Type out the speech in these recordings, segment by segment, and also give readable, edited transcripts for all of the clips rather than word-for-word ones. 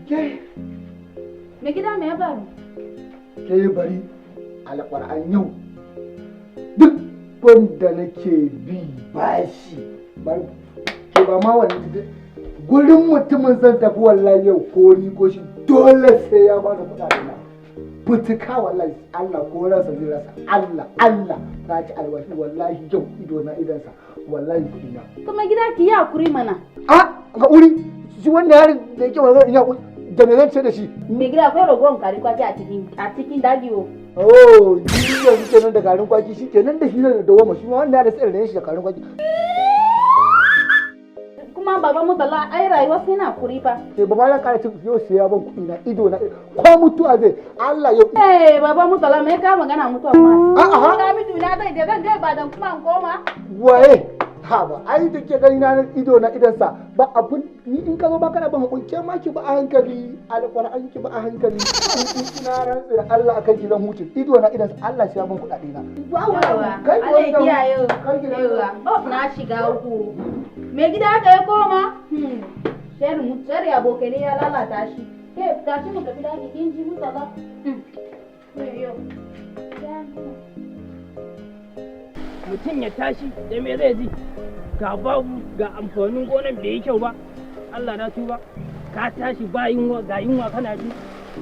Ke. Me gida, me ya faru? Ke, bari, alƙur'an yau duk wanda nake bi bashi, ke, ba ma wani gurin mutumin zan tafi. Wallahi yau ko ni ko shi, dole sai ya bani kuɗaɗe na fitika. Wallahi Allah, ko rasa zai rasa. Allah Allah, na ci alwashi. Wallahi yau ido na idansa, wallahi kuɗi na. To mai gida, ki yi hakuri mana. A ga uri shi wannan yarin da yake wannan, ina da me zan ce da shi? Mai gida, akwai ragowar garin kwaki a cikin daji o. Oh, ni yanzu kenan da garin kwaki shi kenan da shi da dawama shi ma wannan da tsere da shi da garin kwaki. Kuma baba Murtala, ai rayuwa sai na hakuri fa. Sai ba ma kara cin yau, sai ya ban kuɗi na ido na ko mutuwa zai Allah yau. Eh, baba Murtala, me ka magana mutuwa kuma? A'a. Ka mutu na zai je, zan je ba dan kuma in koma. Waye? Ha ba, ai da ke gani na ido na idansa ba abun ni. In ka zo ba kana ban hakuri, ke ma ki ba a hankali, alƙur'an ki ba a hankali. In na rantsa da Allah akan ki zan huce, ido na idansa, Allah sai ya ban kuɗaɗe na. Yawa, Kai. Allah ya kiyaye. Kai ki. Yawa, oh, na shiga uku. Mai gida haka ya koma? Shari mu shari abokai ne ya lalata shi. Ke, tashi mu tafi daji, kin ji Murtala? Yo. Mutum ya tashi da me zai ji? Ga babu, ga amfanin gonan bai yi kyau ba. Allah na tuba, ka tashi ba yunwa, ga yunwa kana ji,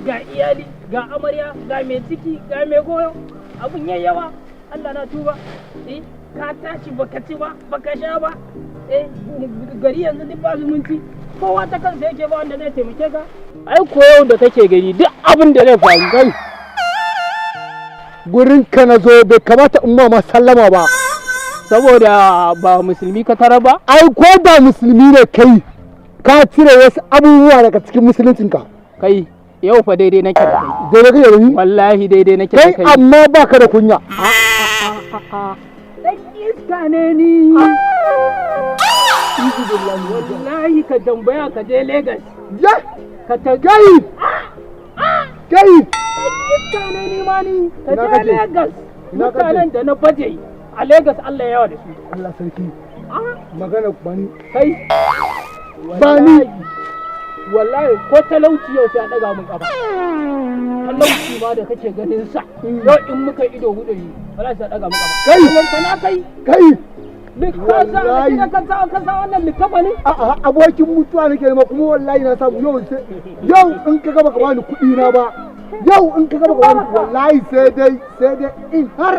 ga iyali, ga amarya, ga mai ciki, ga mai goyo, abun yayi yawa. Allah na tuba, eh, ka tashi baka ci ba, baka sha ba. Eh, gari yanzu duk ba zumunci, kowa ta kansa yake, ba wanda zai taimake ka. Ai ko yau da kake gani, duk abin da zai faru Kai, gurin ka na zo, bai kamata in ma sallama ba. Saboda ba musulmi ka tara ba? Ai ko da musulmi ne kai, ka cire wasu abubuwa daga cikin musuluncinka. Kai, yau fa daidai nake da kai. Daidai kake da ni? Wallahi daidai nake da kai. Kai. Amma baka da kunya. Dan iska ne ni. Wallahi ka tambaya, ka je Lagos. Ya. Ka ta Kai, kai. Iska ne ni ma ni. Ka Ina je kake? Lagos. Ina kake? Mutanen da na baje a Lagos, Allah ya yawa da su. Allah sarki, magana bani. Kai. Bani. Wallahi ko talauci yau sai a daga mun kafa. Talauci ma da kake ganin sa, yau in muka ido hudu yi, wallahi sai a daga mun kafa. Kai. Kana kai. Kai. Duk ka sa Wallahi. ka sa wannan likafa ne. A'a, abokin mutuwa nake nema, kuma wallahi na samu. Yau sai yau in ka gaba ka bani kuɗi na ba, yau in ka gaba ka bani, wallahi sai dai in har,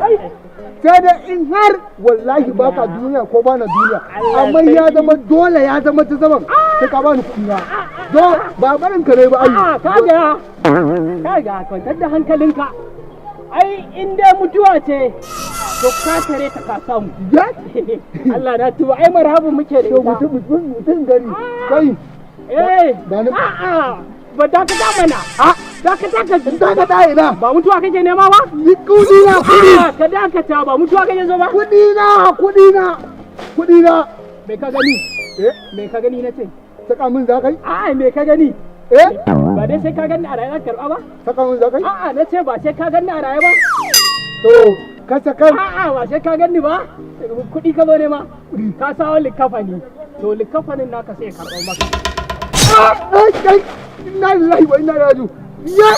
sai dai in har wallahi baka duniya ko bana duniya, amma ya zama dole, ya zama ta zaman sai ka bani kuɗi na, don ba barin ka ne ba ai. A'a, kaga kwantar da hankalinka. Ai in dai mutuwa ce, to ka tare ta ka samu. Ya. Allah na tuba, ai marhabu muke da To ita. Mutum mutum mutum gari kai. Eh. Ba ni. A'a, ba dakata mana. A. Dakata ka. In dakata ina? Ba mutuwa kake nema ba? Ni kuɗi na, kuɗi. A'a, ka dakata, ba mutuwa kake so ba? Kuɗi na, kuɗi na, kuɗi na. Me ka gani? Eh. Me ka gani na ce? Saka min za kai. A'a, me ka gani? Eh. Ba dai sai ka gani a raye za ka karɓa ba? Saka min za kai. A'a, na ce ba sai ka gani a raye ba. To ka saka. A'a, ba sai ka gani ba. Kuɗi ka zo nema. Ka sawo likafani. To likafanin naka sai ya karɓar maka. Ai kai, inna lillahi wa inna ilaihi raji'un. Ya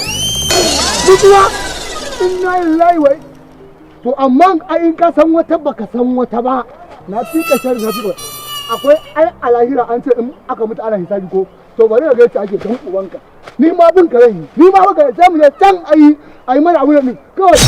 mutuwa, inna lillahi wa. To amma ai in ka san wata, baka san wata ba, na fi ka shari, na fi ka akwai. Ai a lahira an ce in aka mutu ana hisabi ko? To bari ka ga yacce ake dan uwanka. Ni ma bin ka zan yi, ni ma baka sai mu je can ayi ayi mana abu ne kawai.